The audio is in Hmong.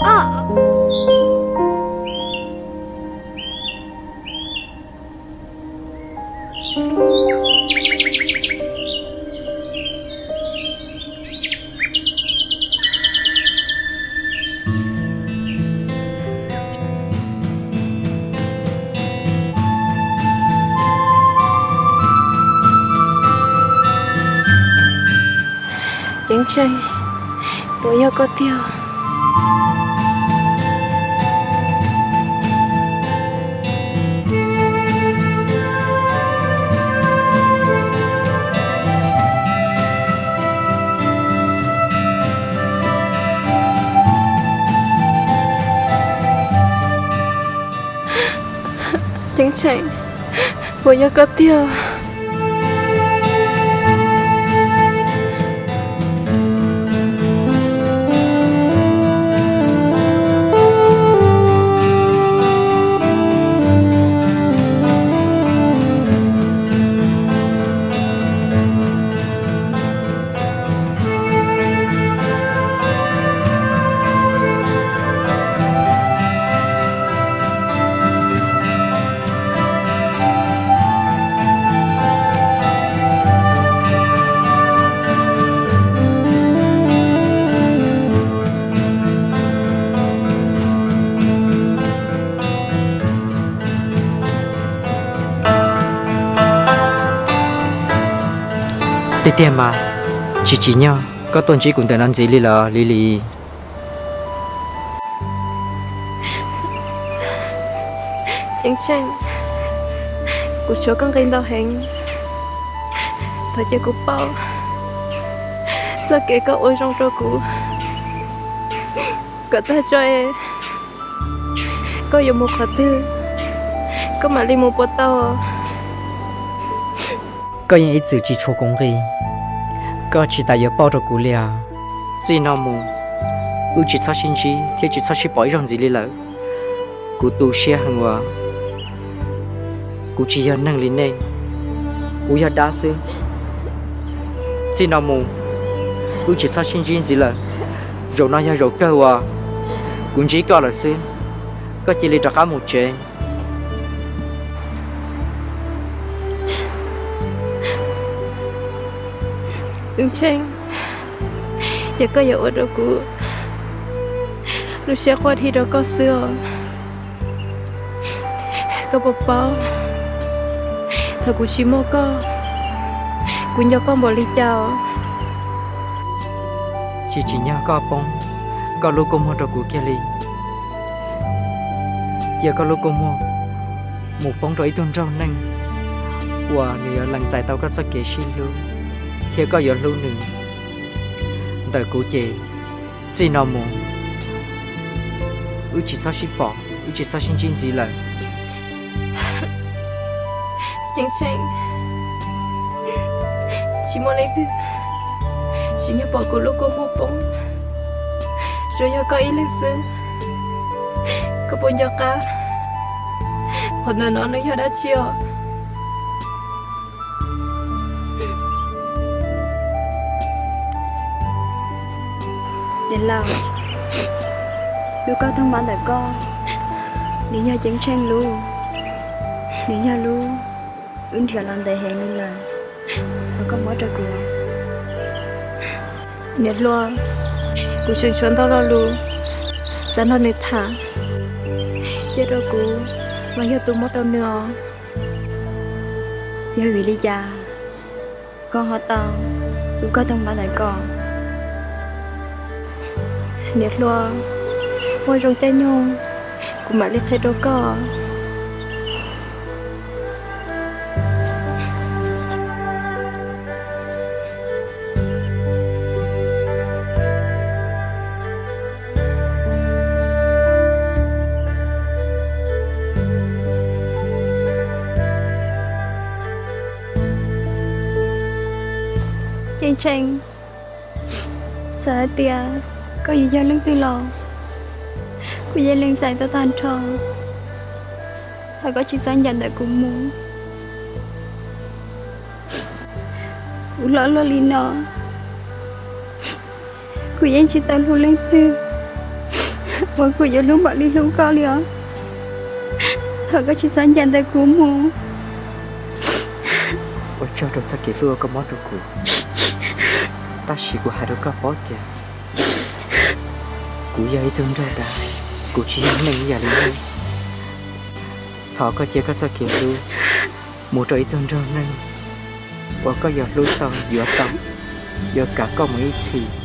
Ob. Ceev Tsheej, puas yog koj tiag? Ceev Tsheej, puas yog koj tiag? Tiag tiag mas, tsis tsim nyog koj tuaj ntsib kuv ntawm no ntxiv li los Lis Lis. Ceev Tsheej, kuv tshuav koj nqi ntau heev. Thov cia kuv paub txoj kev koj ua zoo rau kuv kom tag tso es koj yuav mus qhov twg, koj mam li mus puas tau. Koj yeej ib txwm tsis tshuav kuv nqi, koj tsis tas yuav pauj rau kuv li os. Txij no mus, wb tsis txhob sib ntsib thiab tsis txhob sib pom ib zaug ntxiv li lawm. Kuv tu siab heev uas kuv tsis yog neeg li nej, kuv yog dab xwb. Txij no mus, wb tsis txhob sib ntsib ntxiv lawm. Zaum no yog zaum kawg uas kuv ntsib koj lawm xwb. Koj cia li rov qab mus tsev. Ceev Tsheej, ces koj yuav ua rau kuv lub siab quaj dhi rau koj xwb os. Koj puas paub, thaum kuv tsis muaj koj, kuv nco koj npaum li cas os? Tsis tsim nyog koj poob koj lub kua muag rau kuv kiag li. Cia koj lub kua muag mus poob rau ib tug nraug neej uas nws yuav lees txais tau koj txoj kev sib hlub, thiab koj yuav hlub nws. Ntawm kuv ces, txij no mus, wb tsis txhob sib pom, wb tsis txhob sib ntsib ntxiv lawm. Ceev Tsheej, tsis muaj leej twg tsim nyog pom kuv lub kua muag poob, tsuas yog koj ib leeg xwb. Koj puas nco qab qhov ntawm no nws yog dab tsi os? Niam laus, lub kauj toog npab ntawm koj, nws yog Ceev Tsheej lub, nws yog lub wb nrhiav los ntev heev li lawm. Thov koj muab rau kuv. Niam hluas, kuv tseem tshuav ntau lo lus xav nrog nws tham, cia rau kuv mas yog tus muab rau nws os. Yog vim li cas koj ho tau lub kauj toog npab ntawm koj? Niam hluas, muaj zoo caij nyoog kuv mam li qhia rau koj. Ceev Tsheej, txawm hais tias koj yuav yog leej twg los kuv yeej lees txais tau tag nrho. Thov koj tsis txhob ncaim ntawm kuv mus. Kuv hlob luaj li no, kuv yeej tsis tau hlub leej twg Uas kuv yuav hlub npaum li hlub koj li os. Thov koj tsis txhob ncaim ntawm kuv mus. Ua tsaug rau txoj kev hlub uas koj muab rau kuv, tab sis kuv hais rau koj paub tias kuv yog ib tug nraug dab, kuv tsis yog neeg ib yam li nej. Thov koj cia koj txoj kev hlub mus rau ib tug nraug neeg uas koj yuav hlub tau yuav tau, yuav kav koj mus ib txhis.